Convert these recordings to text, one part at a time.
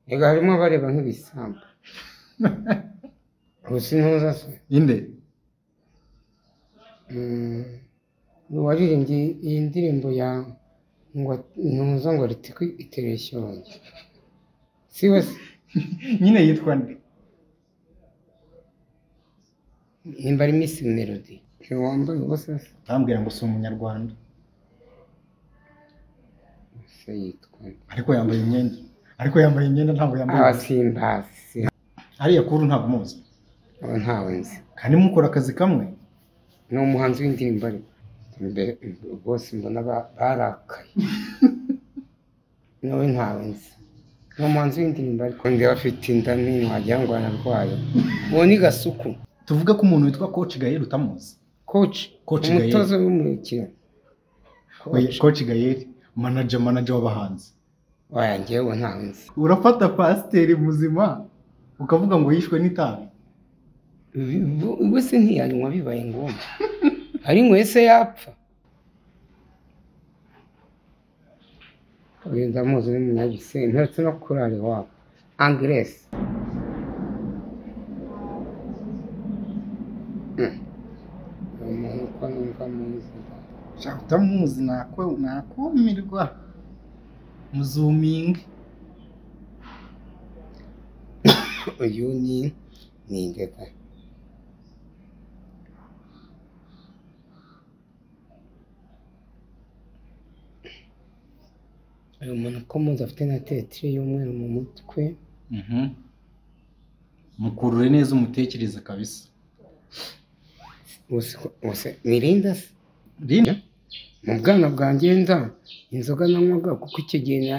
Ega harimo abareba nk'ibisambo. Gusa intuza se Inde? Waririmbye iyi ndirimbo ya ngo ntuza ngo ritiko itereye ishyorongi, si we se? Nyine yitwa nde? Nimba ari Miss Melody ntiwambaye ubusa se? Utambwira ngo si umunyarwanda. Se yitwa nde? Ariko yambaye imyenda. Ariko yambaye imyenda, ntabwo yambaye Aba ubusa. Simbazi. Ariya kuru ntabwo umuzi? Aba ntawe nzi. Kandi mukora akazi kamwe. Ni umuhanzi w'indirimbo, ariko mbere bose mbona barakaye. Nawe ntawe nzi, ni umuhanzi w'indirimbo, ariko ndeba afite inda nini wagira ngo ararwaye. Uwo ni Gasuku. Tuvuge ko umuntu witwa Coach Gael utamuzi? Coach? Coach Gael. Umutoza w'umukino? Oya, Coach Gael, manager w'abahanzi. Oya, njyewe ntawe nzi. Urafata pasiteri muzima ukavuga ngo yishwe n'itabi? Ubwo se ntiyanywa bibaye ngombwa? Ari se yapfa? Uyu ndamuzi, ni umunyagisenyi, mperutse no kurara iwabo, Angresi. Uyu muntu uko numva muzi. Sha, utamuzi nakumirwa. Muzuminge. Uyu ni indega. Uyu muntu ko muzi afite na tetire y'umweru mu mutwe. Mukurure neza umutekereze kabisa. Bose ni Linda se? Linda? Mu bwana bwanjye nda inzoga nanywaga, kuko icyo gihe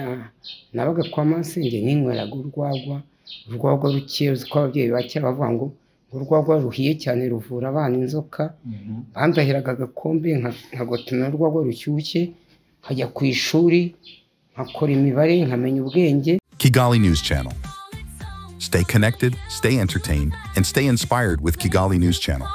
nabaga kwa masenge, ninyweraga urwagwa, urwagwa rukeya. Uzi ko ababyeyi ba kera bavuga ngo urwagwa ruhiye cyane ruvura abana inzoka. Bandahiraga agakombe nkagotomera urwagwa rushyushye, nkajya ku ishuri nkakora imibare, nkamenya ubwenge. Kigali News Channel. Stay connected, stay entertained, and stay inspired with Kigali News Channel.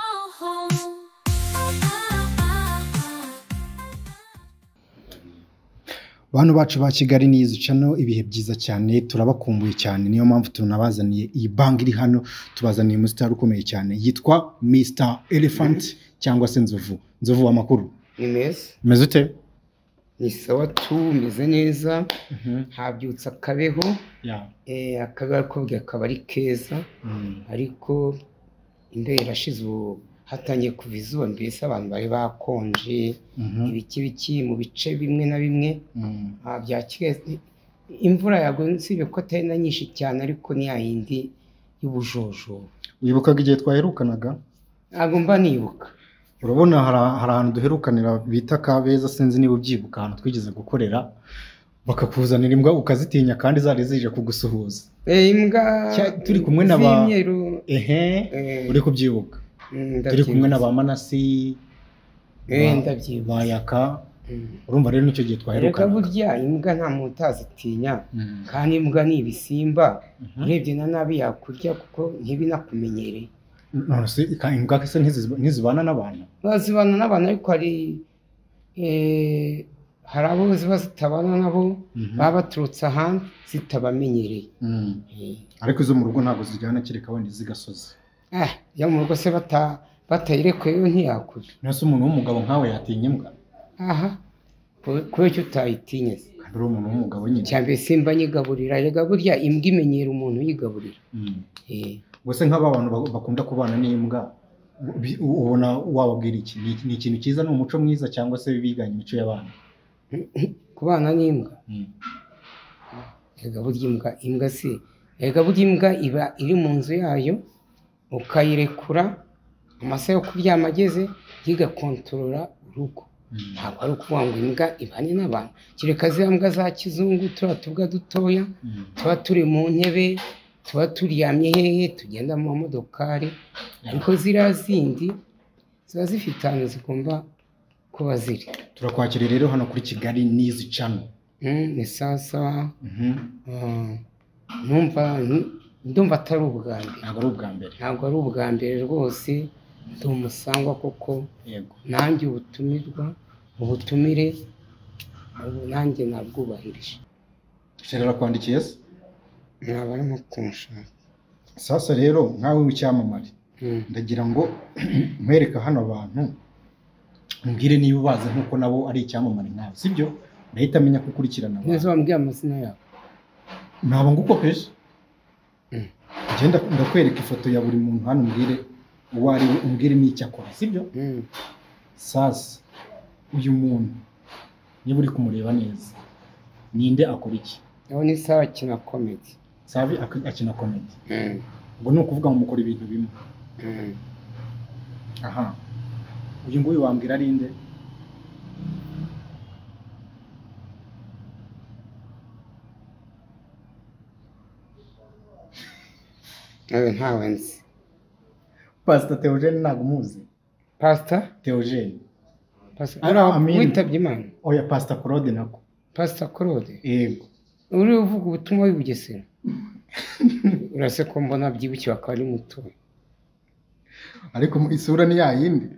Bantu bacu ba Kigali News Channel, ibihe byiza cyane, turabakumbuye cyane, niyo mpamvu tunabazaniye iyi bank iri hano. Tubazaniye umusitari ukomeye cyane yitwa Mr Elephant cyangwa se Nzovu. Nzovu, amakuru? Ni meza. Umeze ute? Ni sawa, tumeze neza, habyutse akabeho. Akabeho ariko akaba ari keza, ariko imbeho irashize, ubu hatangiye kuva izuba. Mbese abantu bari bakonje, ibiki biki mu bice bimwe na bimwe bya Kigali. Imvura yaguye, usibye ko atari na nyinshi cyane, ariko ni ya yindi y'ubujojoba. Wibukaga igihe twaherukanaga? Ntabwo mba nibuka. Urabona hari ahantu duherukanira bita Kabeza, sinzi niba ubyibuka, ahantu twigeze gukorera bakakuzanira imbwa ukazitinya kandi zari zije kugusuhuza. Imbwa Turi kumwe na ba z'imyeru. Ehe, uri kubyibuka? Turi kumwe na ba Manasi, Ndabyibuka. ba Yaka. Urumva rero nicyo gihe Reka, twaherukanaga. burya imbwa nta muntu utazitinya, kandi imbwa ni ibisimba, urebye na nabi yakurya kuko ntibinakumenyereye. None se imbwa se ntizibana n'abantu? Bazibana n'abantu, ariko hari abo ziba zitabana nabo, baba baturutse ahandi zitabamenyereye. Ariko izo mu rugo ntabwo zijyana, kereka wenda iz'igasozi. Iyo mu rugo se batayirekuye yo ntiyakurya? None se umuntu w'umugabo nkawe yatinya imbwa? Aha, kubera icyo utayitinye se? Kandi uri umuntu w'umugabo nyine. Icya mbere simba nyigaburira. Rega burya imbwa imenyera umuntu uyigaburira. Ubwo se nk'aba bantu bakunda kubana n'imbwa, ubona wababwira iki? Ni ikintu cyiza, ni umuco mwiza, cyangwa se biganye imico y'abana? Kubana n'imbwa? Erega burya imbwa si, erega burya imbwa iba iri mu nzu yayo, ukayirekura amasaha yo kuryama ageze igakontorora urugo. Ntabwo ari ukuvuga ngo imbwa ibane n'abantu, kereka ziriya mbwa za kizungu, turiya tubwa dutoya tuba turi mu ntebe, tuba turyamye hehe, tugenda mu mamodokari, ariko ziriya zindi ziba zifite ahantu zigomba kuba ziri. Turakwakiriye rero hano kuri Kigali News Channel. Ni sawa sawa. Numva ndumva atari ubwa mbere. Ntabwo ari ubwa mbere. Ntabwo ari ubwa mbere rwose, ndi umusangwa koko. Nanjye ubutumirwa, ubutumire ubu nanjye nabwubahirije. Sherera, kwandikiye se? Ntabwo arimo kunshaka. Sasa rero nkawe w'icyamamare, ndagira ngo nkwereke hano abantu, umbwire niba ubazi nkuko nabo ari icyamamare nkawe, sibyo? Ndahita amenya ko ukurikirana abantu. Neza, wambwiye amazina yabo. Ntabwo ngukopeje. Ngenda ndakwereka ifoto ya buri muntu hano, umbwire uwo ari we, umbwire n'icyo akora, sibyo? Sasa uyu muntu niba uri kumureba neza, ninde, akora iki? Aho ni sawa, akina comedy. Savi akina comedy. Ubwo ni ukuvuga ngo mukora ibintu bimwe. Aha, uyu nguyu wambwira ari nde? Nawe ntawe nzi. Pastor Theogene ntabwo umuzi? Pastor Theogene. Pastor Ah, uriya Amin. witabye Imana? Oya, Pastor Claude nako. Pastor Claude? Yego. Uri uvuga ubutumwa w'i Bugesera? Urase ko mbona abyibushye akaba ari muto. Ariko isura ni yayindi.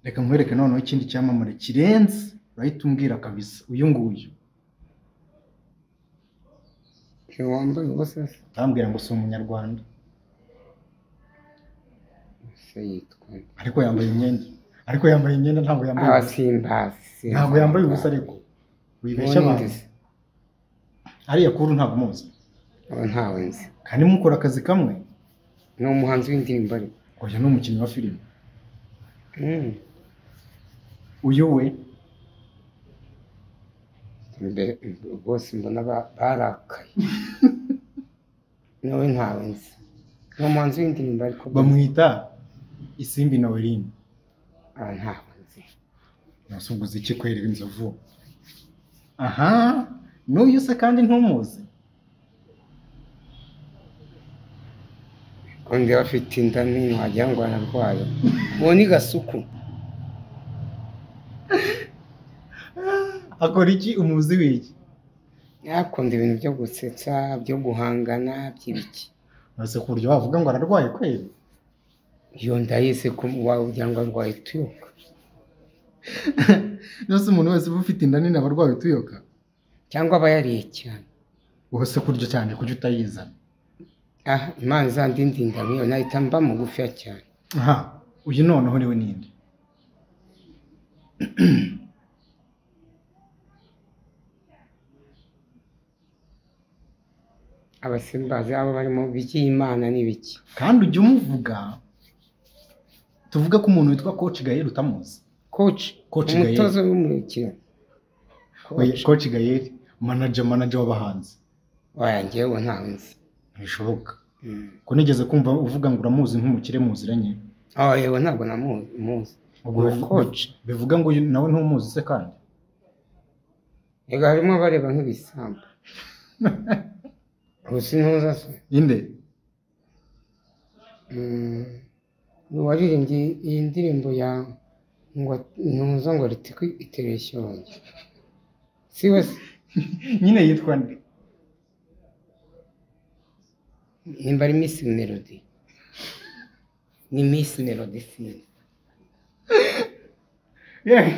Reka nkwereke noneho ikindi cyamamare kirenze, urahita umbwira kabisa. Uyu nguyu. Ntiwambaye ubusa se? Utambwira ngo si umunyarwanda. Se yitwa nde? Ariko yambaye imyenda, ariko yambaye imyenda, ntabwo yambaye Aba ubusa. simbazi. Ntabwo yambaye ubusa, ariko wibeshya Ubundi abantu. se? Ariya kuru ntabwo umuzi? Aba ntawe nzi. Kandi mukora akazi kamwe. Ni umuhanzi w'indirimbo ariko? Oya, ni umukinnyi wa filime. Uyu we? Mbere bose mbona barakaye. Nawe ntawe nzi. Ni umuhanzi w'indirimbo ariko? Bamwita Isimbi Noeline. Aba ntawe nzi. Nasubuze iki kwereka inzovu? Aha, n'uyu se kandi ntumuzi? Undi afite inda nini wagira ngo ararwaye. Uwo ni Gasuku. Akora iki, umuzi w'iki? Yakunda ibintu byo gusetsa, byo guhangana, by'ibiki. Nase ku buryo wavuga ngo ararwaye kweri? Iyo ndayise ko wagira ngo arwaye tuyoka. Nose umuntu wese uba ufite inda nini aba arwaye utuyoka? Cyangwa aba yariye cyane. Wowe se kurya cyane kujya utayizana? Ah, Imana izandinde nk'iyo, nahita mba mugufiya cyane. Aha, uyu noneho niwe ninde? Abasimbazi abo bari mu by'Imana n'ibiki. Kandi ujya umuvuga, tuvuge ko umuntu witwa Coach Gael utamuzi? Coach? Coach Gael. Umutoza w'umukino? Oya, Coach Gael, manager w'abahanzi. Oya, njyewe ntawe nzi. Ntibishoboka. Ko nigeze kumva uvuga ngo uramuzi nk'umukire muziranye? Oh, yewe ntabwo namuzi. Ubwo Coach. Bivuga ngo uyu nawe ntumuzi se kandi? Ega harimo abareba nk'ibisambo. Ubu sintuza se? Inde? Uwaririmbye iyi ndirimbo ya ngo ntuza ngo ritiko itereye ishyorongi. Si we se? Nyine yitwa nde? Nimba ari Miss Melody. Ni Miss Melody sinzi. Yeah,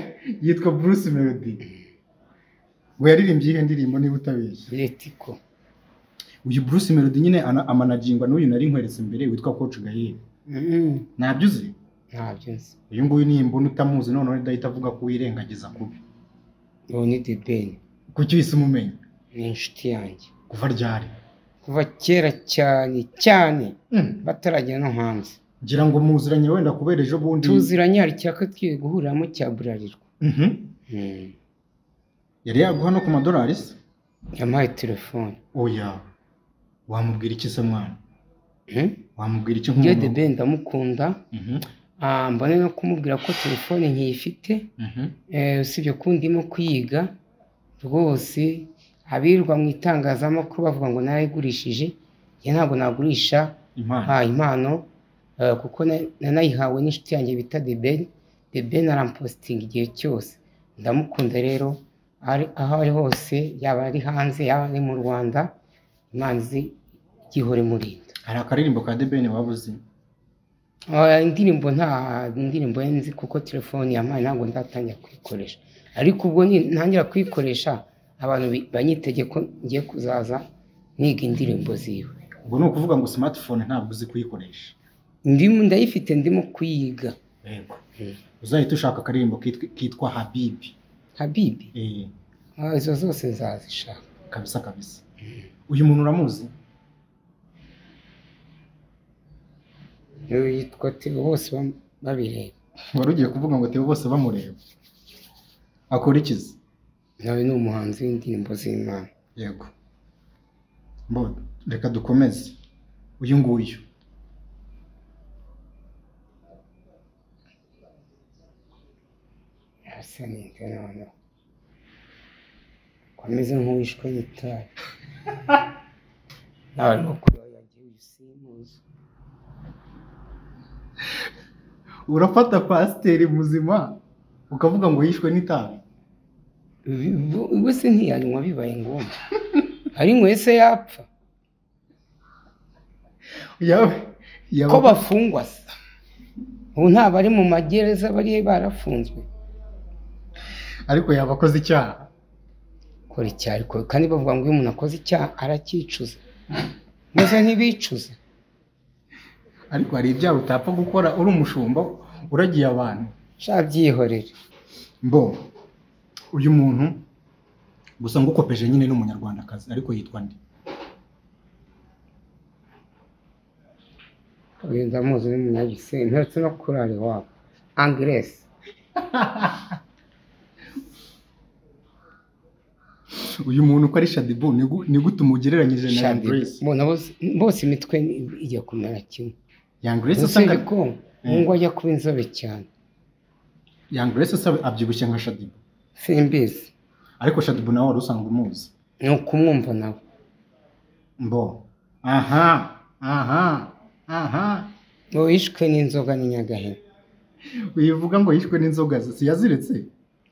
yitwa Bruce Melody. Ngo yaririmbye iyihe ndirimbo niba utabeshya? Ritiko. Uyu Bruce Melody nyine amanagingwa n'uyu nari nkweretse mbere witwa Coach Gael. Ntabyo uzi? Ntabyo nzi. Uyu nguyu nimbona utamuzi noneho ndahita avuga ko wirengagiza kubi. Uwo ni The Ben. Kuki uhise umumenya? Ni inshuti yanjye. Kuva ryari? Kuva kera cyane cyane. Batarajya no hanze. Ngira ngo muziranye wenda kubera ejo bundi. Tuziranye, hari icyaka twiye guhuriramo cya Bralirwa. Yari yaguha no ku madolari se? Yampaye telefone. Oya. Wamubwira iki se mwana? Wamubwira iki Njye nk'umuntu? The Ben ndamukunda. Mbone no kumubwira ko telefone nkiyifite. Usibye ko ndimo kwiga rwose, abirwa mu itangazamakuru bavuga ngo narayigurishije, njye ntabwo nagurisha Impano. Impano, kuko nanayihawe n'inshuti yanjye bita The Ben. The Ben arampositinga igihe cyose. Ndamukunda rero, aho ari hose, yaba ari hanze, yaba ari mu Rwanda, Imana izi igihora imurinda. Hari akaririmbo ka The Ben waba uzi? Indirimbo nta indirimbo nzi kuko telefone yampaye ntabwo ndatangira kuyikoresha. Ariko ubwo ntangira kuyikoresha Abantu banyitege ko ngiye kuzaza niga indirimbo ziwe. Ubwo ni ukuvuga ngo smartphone ntabwo uzi kuyikoresha? Ndimo, ndayifite, ndimo kuyiga. Yego. Uzahita ushaka akaririmbo kitwa Habibi. Habibi? Izo zose nzazishaka. Kabisa kabisa. Uyu muntu uramuzi? Yitwa Theo bose babireba. Wari ugiye kuvuga ngo Theo bose bamureba. Akora ikizi? Nawe ni umuhanzi w'indirimbo z'Imana. Yego. Mbona reka dukomeze. Uyu nguyu asa ninde noneho? Ko ameze nk'uwishwe n'itabi. Nawe arimo kureba yagiye usimuzi. Urafata pasiteri muzima ukavuga ngo yishwe n'itabi? Wese ntiyanywa bibaye ngombwa. Ari se yapfa. Ko bafungwa se? Ubu nta bari mu magereza bari barafunzwe. Ariko yaba akoze icyaha. Kora icyaha ariko kandi bavuga ngo iyo umuntu akoze icyaha aracyicuza. Maze ntibicuza. Ariko hari ibyaha utapfa gukora uri umushumba uragiye abantu. Sha byihorere. Mbo uyu muntu gusa ngukopeje nyine n'umunyarwandakazi ariko yitwa nde? Uyu ndamuzi ni umunyagisenyi nturetse no kurara iwabo. Anglese. Uyu muntu uko ari Shadibu ni gute umugereranyije na Young Grace? Bose imitwe ijya kumera kimwe. Young Grace usanga ko ngo ajya kuba inzobe cyane. Young Grace usaba abyibushye nka Shadibu. Simbizi. Ariko Shadibu nawe wari usanzwe umuzi. Ni ukumwumva nawe. Mbo. Aha, aha, aha. Ngo yishwe n'inzoga ni Nyagahene. Uyivuga ngo yishwe n'inzoga si yaziretse?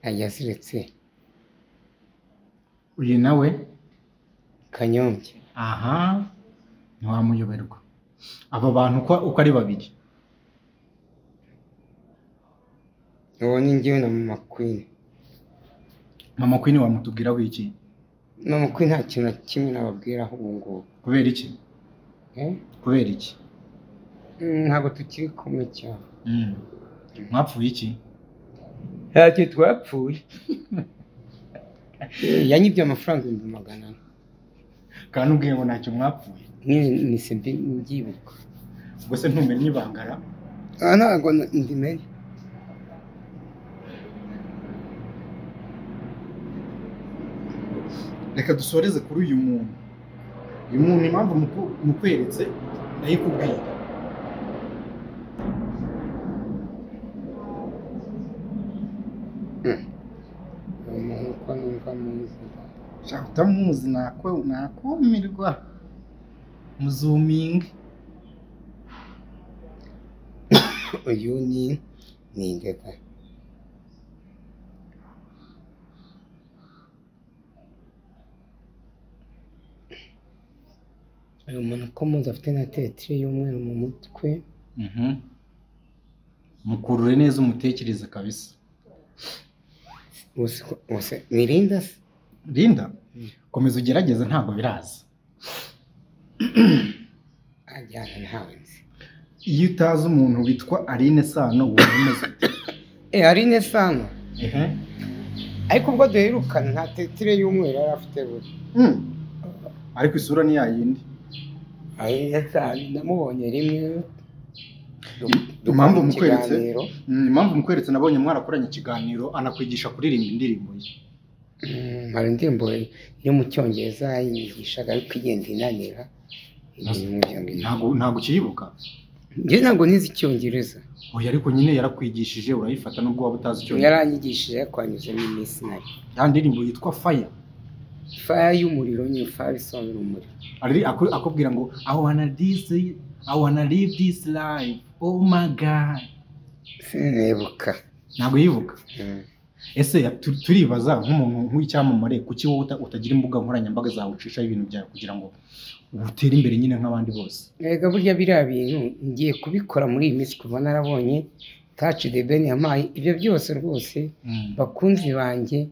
Yaziretse. Uyu nawe Kanyombya. Aha, ntiwamuyoberwa. Aba bantu uko ari babiri. Uwo ni njyewe na Mama Queen. Mama Queen wamutubwiraho iki? Mama Queen nta kintu na kimwe nababwiraho ubu ngubu. Kubera iki? Kubera iki? Ntabwo tukiri kumwe cyane. Mwapfuye iki? Ntacyo twapfuye. Yanyibye amafaranga 400,000. Kandi ubwiye ngo ntacyo mwapfuye. Nise mbyibuka. Ubwo se ntumenye ibangara? Ntabwo ndimenye. Reka dusoreze kuri uyu muntu. Uyu muntu impamvu mukweretse ndayikubwiye. Umuntu ko numva muzi. Shaka utamuzi nakumirwa. Muzuminge. Uyu ni Ndeka. Uyu muntu ko muzi afite na tetire y'umweru mu mutwe. Mukurure neza umutekereze kabisa. Bose ni Linda se? Linda? Komeza ugerageze ntabwo biraza. Ajyana ntawe nzi. Iyo utazi umuntu witwa Aline Sano wumva umeze ute? Aline Sano? Ariko ubwo duherukana nta tetire y'umweru yari afite buri. Ariko isura ni yayindi. Aline Sano namubonye rimwe. Impamvu mukweretse nabonye mwarakoranye ikiganiro anakwigisha kuririmba indirimbo ye. Hari indirimbo yo mu Cyongereza yigishaga ariko igenda inanira. Ntabwo ukiyibuka? Njye ntabwo nizi Icyongereza. Oya ariko nyine yarakwigishije urayifata nubwo waba utazi Icyongereza. Yaranyigishije ariko anyuzemo iminsi nayo. Ya ndirimbo yitwa Fire. Fire y'umuriro nyine, fire isobanura umuriro. Ari akubwira ngo I wanna live this life. Oh my God. Sinibuka. Ntabwo yibuka. Ese turibaza nk'umuntu nk'icyamamare kuki wowe utagira imbuga nkoranyambaga zawe ucishaho ibintu byawe kugira ngo utere imbere nyine nk'abandi bose? Erega burya biriya bintu ngiye kubikora muri iyi minsi kuva narabonye Touch the Ben yampaye ibyo byose rwose. Bakunzi banjye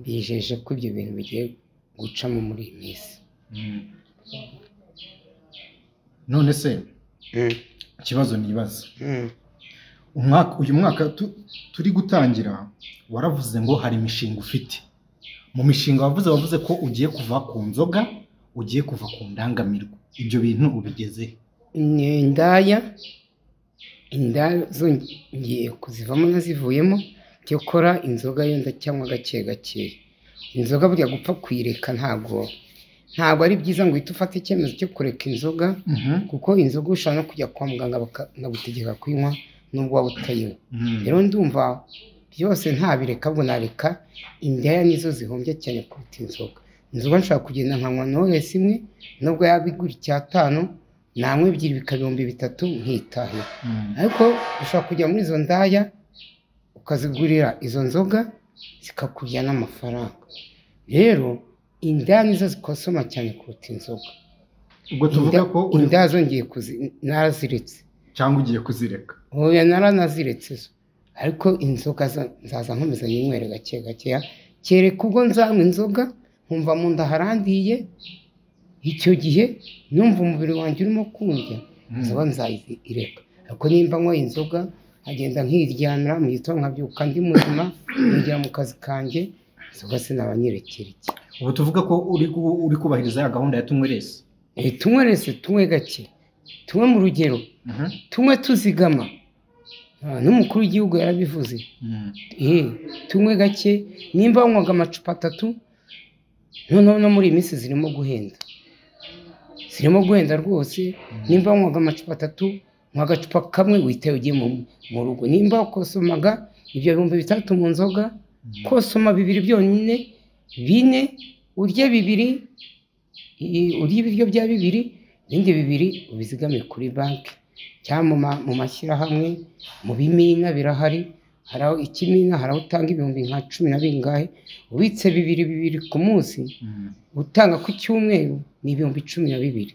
Bijeje ko ibyo bintu bigiye gucamo muri iyi minsi. None se ikibazo nibaza, uyu mwaka turi gutangira waravuze ngo hari imishinga ufite. Mu mishinga wavuze ko ugiye kuva ku nzoga, ugiye kuva ku ndangamirwa. Ibyo bintu ubigeze? Indaya zo ngiye kuzivamo nazivuyemo, cyokora inzoga yo ndacyanywa gake gake. Inzoga burya gupfa kuyireka ntabwo ari byiza ngo uhite ufate icyemezo cyo kureka inzoga, kuko inzoga ushobora no kujya kwa muganga bakagutegeka kuyinywa nubwo waba utayinywa. Rero ndumva byose ntabireka, ahubwo nareka indaya nizo zihombya cyane kuruta inzoga. Inzoga nshobora kugenda nkanywa Knowless imwe nubwo yaba igura 5,000, nanywa 2 bikaba 3,000 nkitahira. Ariko ushobora kujya muri izo ndaya ukazigurira izo nzoga zikakurya n'amafaranga. Rero indaya nizo zikosoma cyane kuruta inzoga. Ubwo tuvuga ko indaya zo ngiye naraziretse cyangwa ugiye kuzireka? Oya, naranaziretse zo, ariko inzoga nzaza nkomeza ninywere gake gakeya, kereka ubwo nzanywa inzoga nkumva mu nda harandiye, icyo gihe numva umubiri wanjye urimo kundya, inzoga nzayireka. Ariko nimba nywa inzoga nkagenda nkiryamira mu gitondo nkabyuka ndi muzima nkigira mu kazi kanjye, inzoga sinaba nyirekera iki. Ubu tuvuga ko uri kubahiriza ya gahunda ya tunywe rese? Tunywe rese, tunywe gake, tunywe mu rugero, tunywe tuzigama. N'umukuru w'igihugu yarabivuze. Tunywe gake, nimba wanywaga amacupa 3, noneho no muri iyi minsi zirimo guhenda, zirimo guhenda rwose. Nimba wanywaga amacupa 3, nywa agacupa kamwe witaye ugiye mu rugo. Nimba wakosomaga ibyo 3,000 mu nzoga, kosoma 2 byonyine, 4 urye 2, urye ibiryo bya 2, ibindi 2 ubizigame kuri banki cyangwa mu mashyirahamwe, mu bimina birahari. Hari aho ikimina, hari aho utanga ibihumbi nka 10 na bingahe, ubitse 2 ku munsi, utanga ku cyumweru ni 12,000.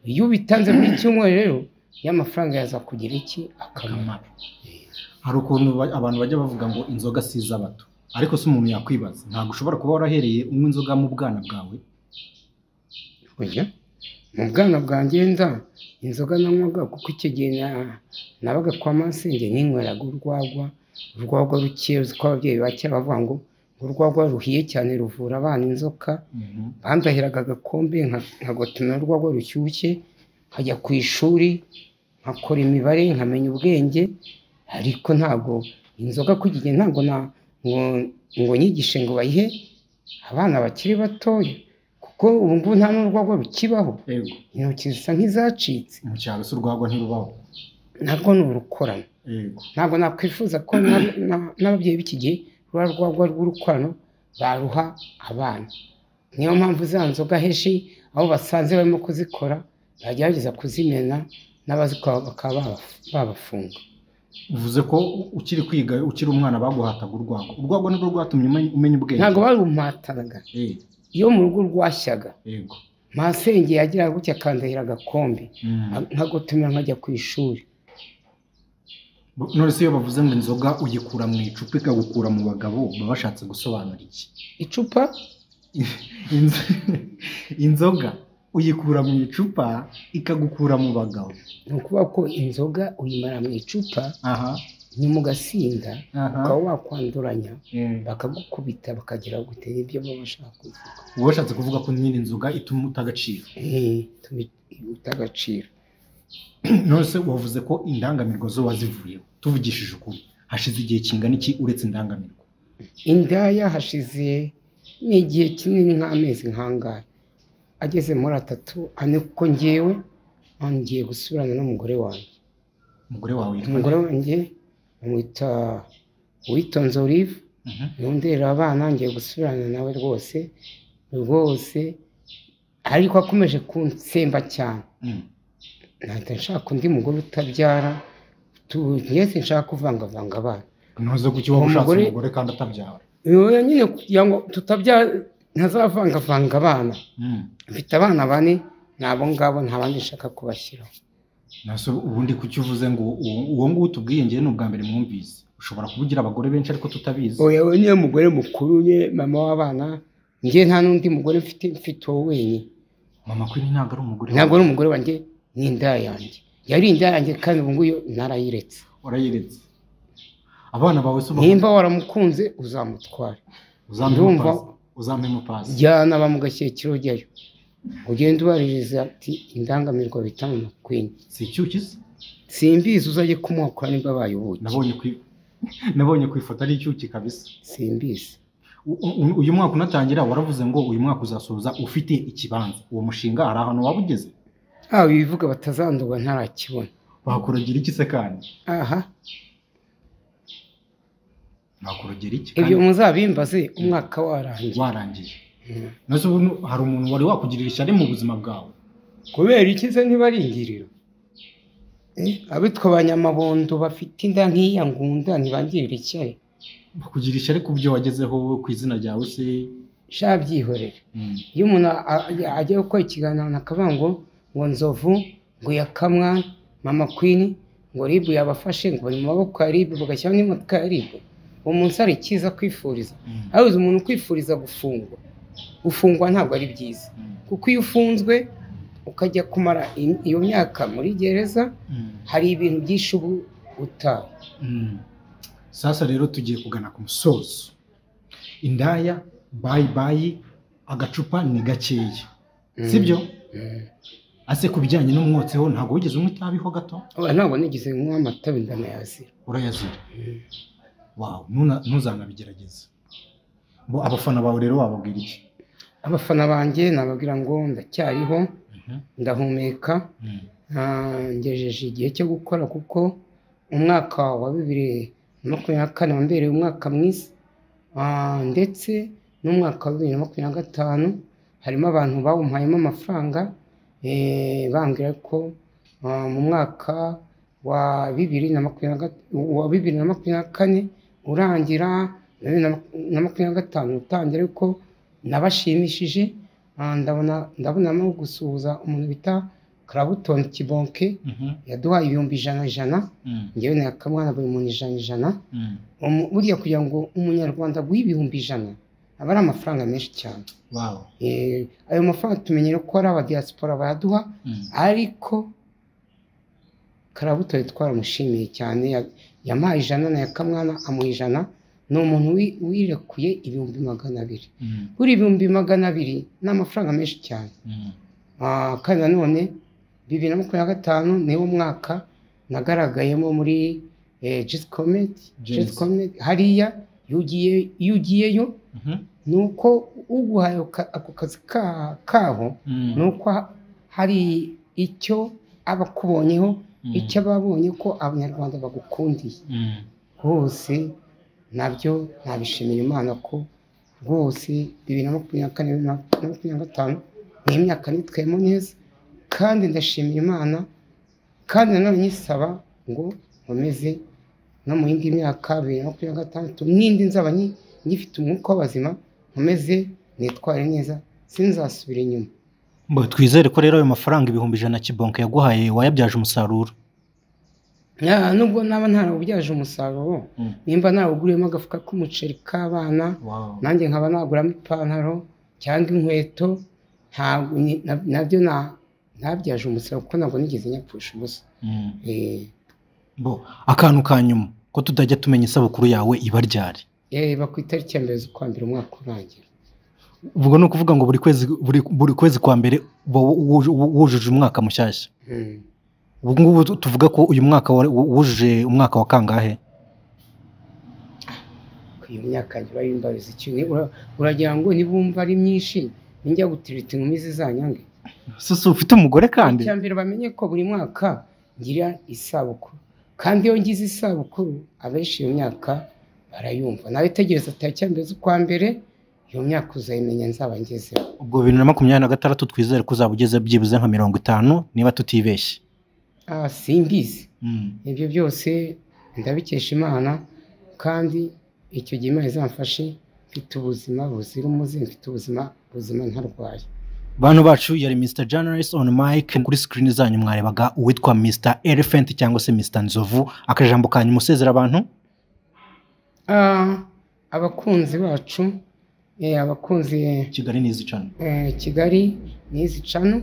Iyo ubitanze buri cyumweru rero y'amafaranga yaza kugira iki akamaro. Hari ukuntu abantu bajya bavuga ngo inzoga si iz'abato, ariko se umuntu yakwibaza, ntabwo ushobora kuba warahereye unywa inzoga mu bwana bwawe? Oya, mu bwana bwanjye nda inzoga nanywaga, kuko icyo gihe nabaga kwa masenge ninyweraga urwagwa, urwagwa ruke. Uzi ko ababyeyi ba kera bavuga ngo urwagwa ruhiye cyane ruvura abana inzoka. Bandahiraga agakombe nkagotomera urwagwa rushyushye, nkajya ku ishuri nkakora imibare nkamenya ubwenge. Ariko ntabwo inzoga kuri ntabwo ngo nyigishe ngo bayihe abana bakiri batoya, kuko ubu ngubu nta n'urwagwa rukibaho. Intoki zisa nk'izacitse. Mu cyaro se urwagwa ntirubaho? Ntabwo ni urukorano. Ntabwo nakwifuza ko n'ababyeyi b'iki gihe rwa rwagwa rw'urukorano baruha abana. Niyo mpamvu za nzoga henshi aho basanze barimo kuzikora bagerageza kuzimena, n'abazikora bakaba babafunga. Uvuze ko ukiri kwiga ukiri umwana baguhataga urwagwa. Urwagwa nirwo rwatumye umenya ubwenge? Ntabwo barumpatanaga. Iyo mu rugo rwashyaga, masenge yagiraga gutya akandahira agakombe, nkagotomera nkajya ku ishuri. None se iyo bavuze ngo inzoga uyikura mu icupa ikagukura mu bagabo, baba bashatse gusobanura iki? Icupa? Inzoga uyikura mu icupa ikagukura mu bagabo. Ni ukuvuga ko inzoga uyimara mu icupa, nyuma ugasinda, ukaba wakwanduranya, bakagukubita bakagira gute, nibyo baba bashaka kuvuga. Uba bashatse kuvuga ko nyine inzoga ituma uta agaciro. Ituma uta agaciro. None se wavuze ko indangamirwa zo wazivuyeho, tuvugishije ukuri hashize igihe kingana iki uretse indangamirwa? Indaya hashize n'igihe kinini, nk'amezi nk'angahe ageze muri 3, 4, kuko ngewe ngiye gusubirana n'umugore wanjye. Umugore wawe yitwa? Umugore wanjye bamwita Uwitonze Olive, nundera abana, ngiye gusubirana nawe rwose rwose, ariko akomeje kunsemba cyane. Nahita nshaka undi mugore utabyara, ngeze nshaka kuvangavanga abana. Ntuze kuki waba ushatse umugore kandi atabyara? Oya nyine kugira ngo tutabyara ntazavangavanga abana. Mfite abana 4, ni abo ngabo, nta bandi nshaka kubashyiraho. Nase ubundi kuki uvuze ngo uwo nguwo utubwiye ngewe ni ubwa mbere mwumvise? Ushobora kubugira abagore benshi ariko tutabizi. Oya, we niwe mugore mukuru, nye mama w'abana. Njye nta n'undi mugore mfite wowe wenyine. Mama Queen ntabwo ari umugore. Ntabwo ari umugore wanjye, ni indaya yanjye. Yari indaya yanjye kandi ubu nguyu narayiretse. Warayiretse. Abana bawe se nimba waramukunze uzamutware. Uzampe pasi. Jyana bamugashyikira ujyayo. Ugenda ubaririza ati indangamirwa bita Mama Queen. Si icyuki se? Simbizi, uzajye kumuha nimba abaye ubuki. Nabonye ku ifoto ari icyuki kabisa. Simbizi. Uyu mwaka unatangira waravuze ngo uyu mwaka uzasoza ufite ikibanza. Uwo mushinga hari ahantu waba ugeze? Bivuga batazanduba ntarakibona. Bakuragira iki se kandi? Aha. Bakuragira iki? Ibyo muzabimbaze umwaka warangiye. Warangiye. Nase ubu hari umuntu wari wakugirira ishyari mu buzima bwawe? Kubera iki se ntibaringirira? Abitwa abanyamabondo bafite inda nk'iya ngunda ntibangirira ishyari. Bakugira ishyari ku byo wagezeho ku izina ryawe se? Sha byihorere. Iyo umuntu ajya gukora ikiganiro akavuga ngo Nzovu ngo yakamwa Mama Queen ngo RIB yabafashe ngo bari mu maboko ya RIB bagashyiraho n'imodoka ya RIB, uwo munsi ari cyiza kwifuriza. Ariko umuntu kwifuriza gufungwa, gufungwa ntabwo ari byiza, kuko iyo ufunzwe ukajya kumara iyo myaka muri gereza hari ibintu byinshi ubu utaha. Sasa rero tugiye kugana ku musozo. Indaya bayi bayi, agacupa ni gakeya, sibyo? Ase ku bijyanye n'umwotsi ho ntabwo wigeze unywa itabi ho gato? Ntabwo nigeze nywa amatabi, ndanayazira. Urayazira? Wow, ntuzanabigerageze. Bo abafana bawe rero wababwira iki? Abafana banjye nababwira ngo ndacyariho, ndahumeka, ngejeje igihe cyo gukora kuko umwaka wa 2024 wambereye umwaka mwiza, ndetse n'umwaka wa 2025 harimo abantu bawumpayemo amafaranga, bambwira ko mu mwaka wa 2024 urangira 2025 utangira, ariko nabashimishije. Ndabonamo gusuhuza umuntu bita Clapton Kibonke, yaduhaye 100,000 njyewe na Kamwana buri muntu 100,000. Buriya kugira ngo umunyarwanda aguhe 100,000 aba ari amafaranga menshi cyane. Ayo mafaranga tumenyere ko ari abadiaspora bayaduha, ariko Clapton twaramushimiye cyane, yampaye 100 na Kamwana amuha 100. Ni umuntu wirekuye 200,000. Buri 200,000 ni amafaranga menshi cyane. Kandi nanone 2025 niwo mwaka nagaragayemo muri Just Comedy. Hariya iyo ugiyeyo nuko uguhaye ako kazi kaho, nuko hari icyo aba akubonyeho, icyo ababonye ko abanyarwanda bagukundiye hose, nabyo nabishimira Imana ko rwose 2024 2025 ni imyaka nitwemo neza, kandi ndashimira Imana, kandi nanone nyisaba ngo nkomeze no mu yindi myaka 2026 n'indi nzaba ngifite umwuka w'abazima, nkomeze nitware neza, sinzasubira inyuma. Mbo twizere ko rero ayo mafaranga 100,000 Kibonke yaguhaye wayabyaje umusaruro. Nubwo naba ntarawubyaje umusaruro, nimba nawuguriyemo agafuka k'umuceri k'abana, nanjye nkaba naguramo ipantaro cyangwa inkweto, nabyo ntabyaje umusaruro kuko ntabwo nigeze nyapfusha ubusa. Bo akantu ka nyuma ko tutajya tumenya isabukuru yawe iba ryari? Iba ku itariki ya 1 z'ukwa mbere umwaka urangira. Ubwo ni ukuvuga ngo buri kwezi kwa mbere wujuje umwaka mushyashya. Ubu ngubu tuvuga ko uyu mwaka wujuje umwaka wa kangahe? Iyo myaka bayimbariza iki? Uragira ngo nibumva ari myinshi ninjya gutirita inkumi zizanyange? Susu ufite umugore kandi? Icya mbere bamenye ko buri mwaka ngira isabukuru, kandi iyo ngize isabukuru abenshi iyo myaka barayumva. Nawe tegereza tariki ya 1 z'ukwa mbere, iyo myaka uzayimenya nzaba ngezeho. Ubwo 2026 twizere ko uzaba ugeze byibuze nka 50 niba tutibeshye. Simbizi. Ibyo byose ndabikesha Imana, kandi icyo gihe Imana izamfashe mfite ubuzima buzira umuze, mfite ubuzima buzima ntarwaye. Bantu bacu, yari Mr Journalist on mic. Kuri screen zanyu mwarebaga uwitwa Mr Elephant cyangwa se Mr Nzovu. Akajambo kanyu musezera abantu? Ah, abakunzi bacu, abakunzi Kigali News Channel. Kigali News Channel,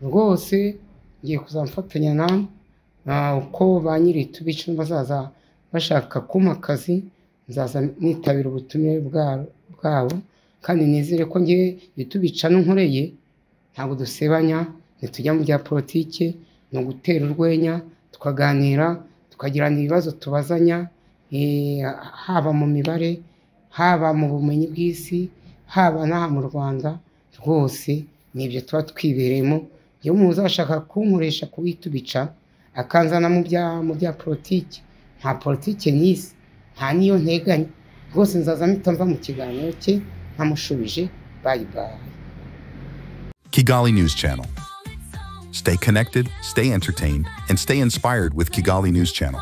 rwose ngiye kuzamfatanya namwe. Uko ba nyiri tubica bazaza bashaka kumpa akazi, nzaza nitabira ubutumire bwabo, kandi nizere ko ngewe itubica nkoreye ntabwo dusebanya, ntitujya mu bya politike, ni ugutera urwenya, tukaganira, tukagirana ibibazo tubazanya, haba mu mibare, haba mu bumenyi bw'isi, haba n'aha mu Rwanda, rwose ni ibyo tuba twibereyemo. Iyo umuntu uzashaka kunkoresha kuwitubica akanzana mu bya politiki, nta politiki n'isi, nta n'iyo nteganya, rwose nzaza mpita mva mu kiganiro cye ntamushubije. Bye bye. Kigali News Channel. Stay connected, stay entertained, and stay inspired with Kigali News Channel.